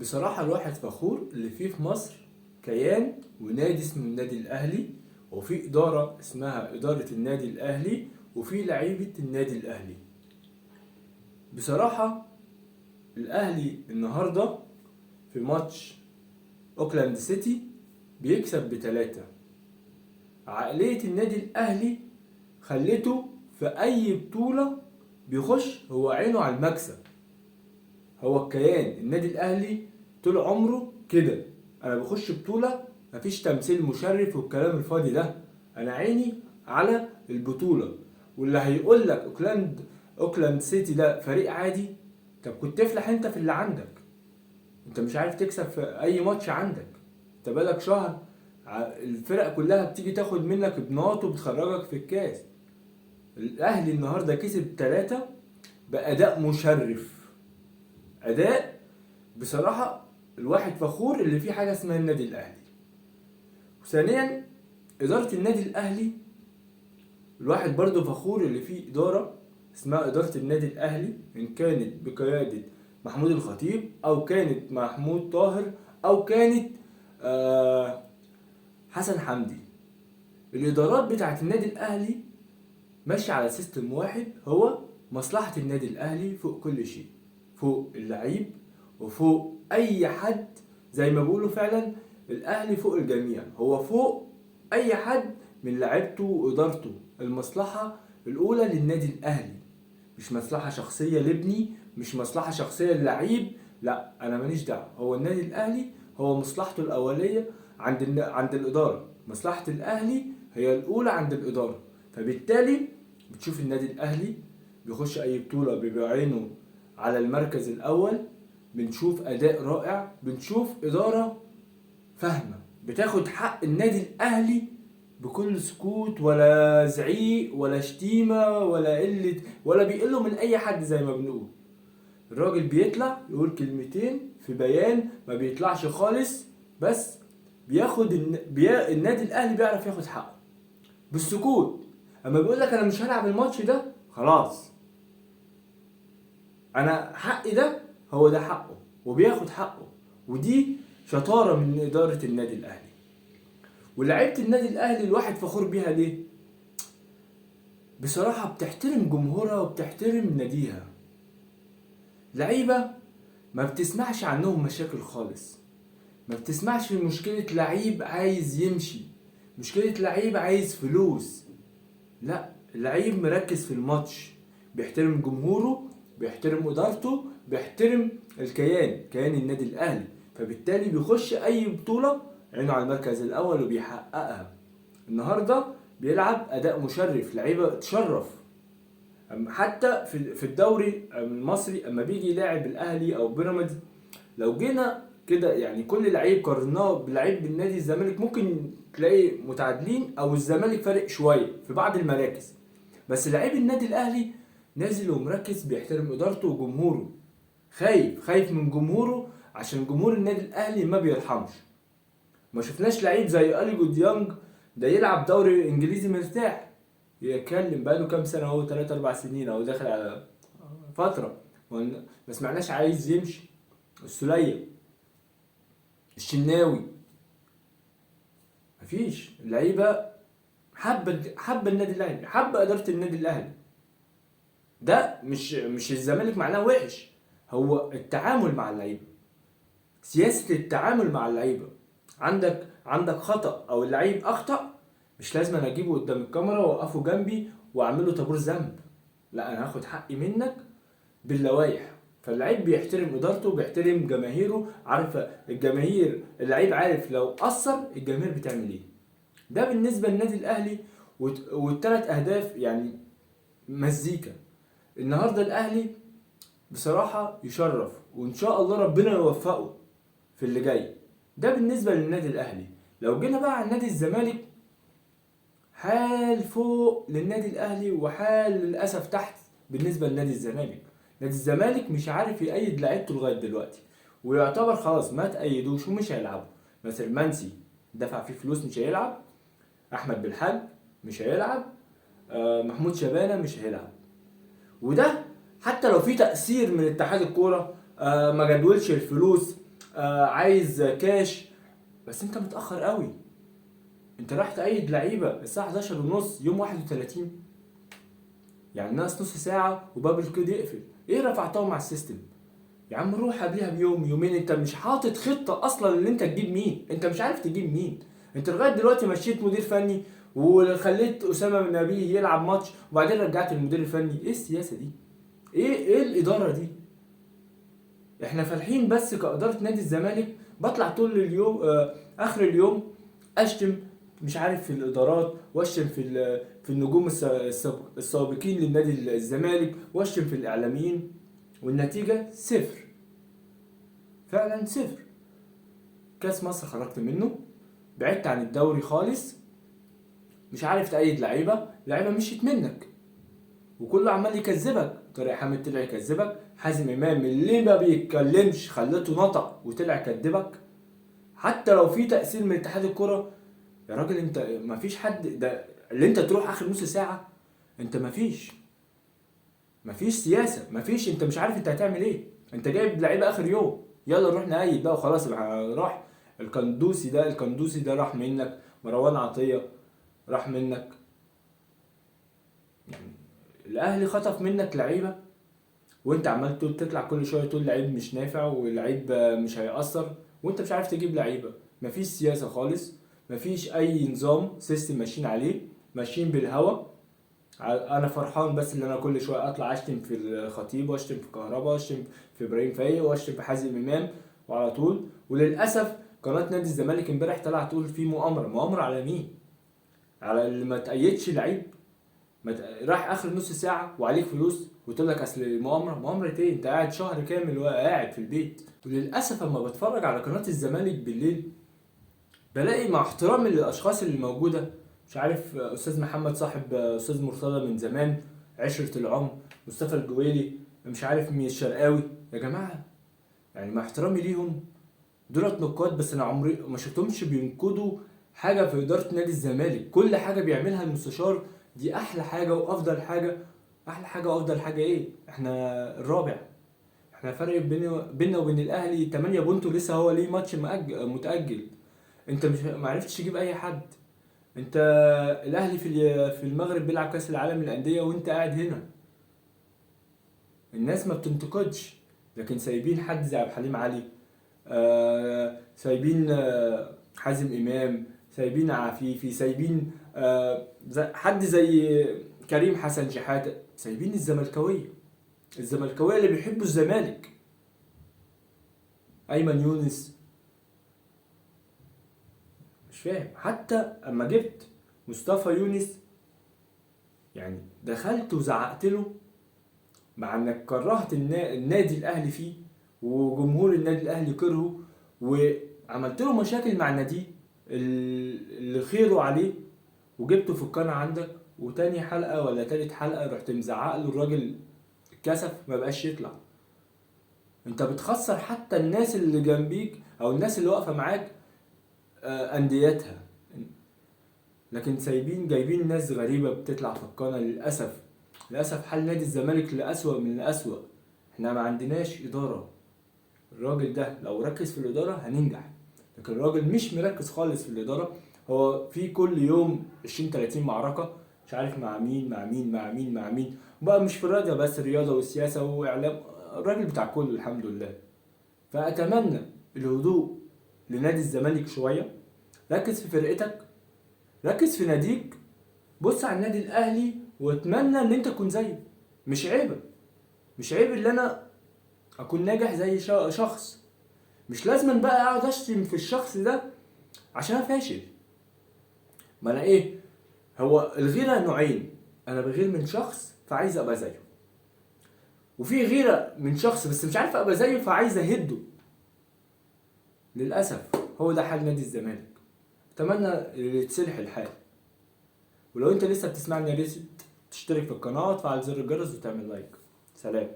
بصراحة الواحد فخور اللي فيه في مصر كيان ونادي اسمه النادي الأهلي، وفي إدارة اسمها إدارة النادي الأهلي، وفي لعيبة النادي الأهلي. بصراحة الأهلي النهاردة في ماتش أوكلاند سيتي بيكسب ب3. عقلية النادي الأهلي خلته في أي بطولة بيخش هو عينه على المكسب. هو الكيان النادي الأهلي طول عمره كده، أنا بخش بطولة مفيش تمثيل مشرف والكلام الفاضي ده، أنا عيني على البطولة. واللي هيقول لك أوكلاند سيتي ده فريق عادي، طب كنت تفلح أنت في اللي عندك. أنت مش عارف تكسب في أي ماتش عندك، أنت بقالك شهر الفرق كلها بتيجي تاخد منك بنقط وبتخرجك في الكاس. الأهلي النهارده كسب 3 بأداء مشرف، أداء بصراحة الواحد فخور اللي فيه حاجة اسمها النادي الأهلي. وثانيا إدارة النادي الأهلي، الواحد برضو فخور اللي فيه إدارة اسمها إدارة النادي الأهلي، إن كانت بقيادة محمود الخطيب أو كانت محمود طاهر أو كانت حسن حمدي. الإدارات بتاعت النادي الأهلي ماشية على system واحد، هو مصلحة النادي الأهلي فوق كل شيء، فوق اللعيب وفوق أي حد. زي ما بيقولوا فعلا الأهلي فوق الجميع، هو فوق أي حد من لعيبته وإدارته. المصلحة الأولى للنادي الأهلي، مش مصلحة شخصية لابني، مش مصلحة شخصية للعيب، لا أنا ماليش دعوة. هو النادي الأهلي هو مصلحته الأولية عند الإدارة، مصلحة الأهلي هي الأولى عند الإدارة. فبالتالي بتشوف النادي الأهلي بيخش أي بطولة بيبقى عينه على المركز الأول، بنشوف أداء رائع، بنشوف إدارة فاهمة بتاخد حق النادي الأهلي بكل سكوت، ولا زعيق ولا شتيمة ولا قلة ولا بيقلوا من أي حد. زي ما بنقول الراجل بيطلع يقول كلمتين في بيان، ما بيطلعش خالص، بس بياخد النادي الأهلي بيعرف ياخد حقه بالسكوت. أما بيقول لك أنا مش هلعب الماتش ده، خلاص أنا حقي ده، هو ده حقه وبياخد حقه. ودي شطارة من إدارة النادي الأهلي. ولعيبة النادي الأهلي الواحد فخور بيها ليه؟ بصراحة بتحترم جمهورها وبتحترم ناديها. لعيبة ما بتسمعش عنهم مشاكل خالص، ما بتسمعش مشكلة لعيب عايز يمشي، مشكلة لعيب عايز فلوس، لا اللعيب مركز في الماتش، بيحترم جمهوره، بيحترم إدارته، بيحترم الكيان، كيان النادي الأهلي. فبالتالي بيخش أي بطولة عينه على المركز الأول وبيحققها. النهاردة بيلعب أداء مشرف، لعيبة تشرف. حتى في الدوري المصري أما بيجي يلاعب الأهلي أو بيراميدز، لو جينا كده كل لعيب قارناه بلعيب بالنادي الزمالك ممكن تلاقي متعادلين أو الزمالك فارق شوية في بعض المراكز، بس لعيب النادي الأهلي نازل ومركز، بيحترم إدارته وجمهوره، خايف من جمهوره، عشان جمهور النادي الأهلي ما بيرحمش. ما شفناش لعيب زي أليو ديانج ده يلعب دوري إنجليزي مرتاح، يتكلم بقاله كام سنة اهو، 3-4 سنين اهو، داخل على فترة ما سمعناش عايز يمشي. السولية، الشناوي، مفيش اللعيبة حابة النادي الأهلي، حابة إدارة النادي الأهلي. ده مش الزمالك معناه وحش، هو التعامل مع اللعيبة، سياسة التعامل مع اللعيبة. عندك خطأ أو اللعيب أخطأ، مش لازم أنا أجيبه قدام الكاميرا وأوقفه جنبي وأعمله طابور ذنب، لا أنا هاخد حقي منك باللوائح. فاللعيب بيحترم إدارته، بيحترم جماهيره، عارفة الجماهير، اللعيب عارف لو قصر الجماهير بتعمل إيه. ده بالنسبة للنادي الأهلي. والتلات أهداف مزيكا. النهارده الأهلي بصراحة يشرف، وإن شاء الله ربنا يوفقه في اللي جاي. ده بالنسبة للنادي الأهلي. لو جينا بقى على نادي الزمالك، حال فوق للنادي الأهلي وحال للأسف تحت بالنسبة لنادي الزمالك. نادي الزمالك مش عارف يأيد لعيبته لغاية دلوقتي، ويعتبر خلاص ما تأيدوش ومش هيلعبوا. مثلا منسي دفع فيه فلوس مش هيلعب، أحمد بالحاج مش هيلعب، محمود شبانة مش هيلعب. وده حتى لو في تأثير من اتحاد الكورة، ما جدولش الفلوس، عايز كاش، بس انت متاخر قوي. انت رايح تأيد لعيبة الساعة 11:30 يوم 31، يعني ناقص نص ساعة وباب القيد يقفل. ايه رفعتهم على ال system؟ يا عم روح قبلها بيوم يومين. انت مش حاطط خطه اصلا ان انت تجيب مين، انت مش عارف تجيب مين. انت لغاية دلوقتي مشيت مدير فني وخليت اسامة بن نبيه يلعب ماتش وبعدين رجعت المدير الفني. ايه السياسة دي؟ ايه الادارة دي؟ احنا فالحين بس كادارة نادي الزمالك بطلع طول اليوم، اخر اليوم اشتم مش عارف في الادارات، واشتم في النجوم السابقين للنادي الزمالك، واشتم في الاعلاميين، والنتيجة صفر. فعلا صفر. كاس مصر خرجت منه، بعدت عن الدوري خالص، مش عارف تأيد لعيبة، لعيبة مشيت منك، وكله عمال يكذبك. طارق حامد طلع يكذبك، حازم امام اللي ما بيتكلمش خليته نطق وطلع كذبك. حتى لو في تأثير من اتحاد الكرة يا راجل، انت ما فيش حد ده اللي انت تروح اخر نص ساعة، انت ما فيش سياسة، ما فيش، انت مش عارف انت هتعمل ايه. انت جايب لعيبة اخر يوم، يلا نروح نأيد بقى وخلاص. راح القندوسي ده، القندوسي ده راح منك، مروان عطية راح منك، يعني الاهلي خطف منك لعيبة، وانت عمال تقول تطلع كل شوية تقول لعيب مش نافع ولعيب مش هيأثر، وانت مش عارف تجيب لعيبة. مفيش سياسة خالص، مفيش اي نظام system ماشيين عليه، ماشيين بالهوا. انا فرحان بس ان انا كل شوية اطلع اشتم في الخطيب، واشتم في كهربا، واشتم في ابراهيم فايق، واشتم في حازم امام، وعلى طول. وللاسف قناة نادي الزمالك امبارح طلع تقول في مؤامرة. مؤامرة على مين؟ على اللي ما تأيدش لعيب، ما راح اخر نص ساعة وعليك فلوس وتقول لك اصل مؤامرة. مؤامرة ايه؟ انت قاعد شهر كامل وقاعد في البيت. وللاسف اما بتفرج على قناة الزمالك بالليل بلاقي، مع احترامي للاشخاص اللي موجودة، مش عارف استاذ محمد صاحب استاذ مرتضى من زمان، عشرة العمر، مصطفى الجويلي، مش عارف مين، الشرقاوي. يا جماعة يعني مع احترامي ليهم دولت نقاد، بس انا عمري ما شفتهمش بينقدوا حاجة في ادارة نادي الزمالك. كل حاجة بيعملها المستشار دي احلى حاجة وافضل حاجة. احلى حاجة وافضل حاجة ايه؟ احنا الرابع، احنا فرق بيننا وبين الاهلي 8 بونت، ولسه هو ليه ماتش متاجل. انت مش ما عرفتش تجيب اي حد. انت الاهلي في المغرب بيلعب كاس العالم للاندية وانت قاعد هنا. الناس ما بتنتقدش، لكن سايبين حد زي عبد الحليم علي، سايبين حازم امام، سايبين عفيفي، سايبين حد زي كريم حسن شحاته، سايبين الزملكاويه، الزملكاويه اللي بيحبوا الزمالك، ايمن يونس. مش فاهم. حتى اما جبت مصطفى يونس يعني دخلت وزعقت له، مع انك كرهت النادي الاهلي فيه وجمهور النادي الاهلي كرهه، وعملت له مشاكل مع النادي اللي خيره عليه، وجبته في القناة عندك، وتاني حلقة ولا تالت حلقة رحت مزعق له، الراجل اتكسف ما بقاش يطلع. انت بتخسر حتى الناس اللي جنبيك او الناس اللي واقفة معاك، انديتها، لكن جايبين ناس غريبة بتطلع في القناة. للأسف، للأسف حال نادي الزمالك لأسوأ من الأسوأ. احنا ما عندناش إدارة. الراجل ده لو ركز في الإدارة هننجح، لكن الراجل مش مركز خالص في الإدارة. هو في كل يوم 20-30 معركة، مش عارف مع مين مع مين مع مين مع مين، بقى مش في الرياضة بس، الرياضة والسياسة وإعلام، الراجل بتاع كله الحمد لله. فأتمنى الهدوء لنادي الزمالك شوية. ركز في فرقتك، ركز في ناديك، بص على النادي الأهلي واتمنى إن أنت تكون زيه. مش عيب، مش عيب إن أنا أكون ناجح زي شخص. مش لازم بقى أقعد أشتم في الشخص ده عشان أنا فاشل. ما أنا إيه، هو الغيرة نوعين، أنا بغير من شخص فعايز أبقى زيه، وفي غيرة من شخص بس مش عارف أبقى زيه فعايز أهده. للأسف هو ده حال نادي الزمالك. أتمنى يتصلح الحال. ولو أنت لسه بتسمعني يا ريت تشترك في القناة وتفعل زر الجرس وتعمل لايك. سلام.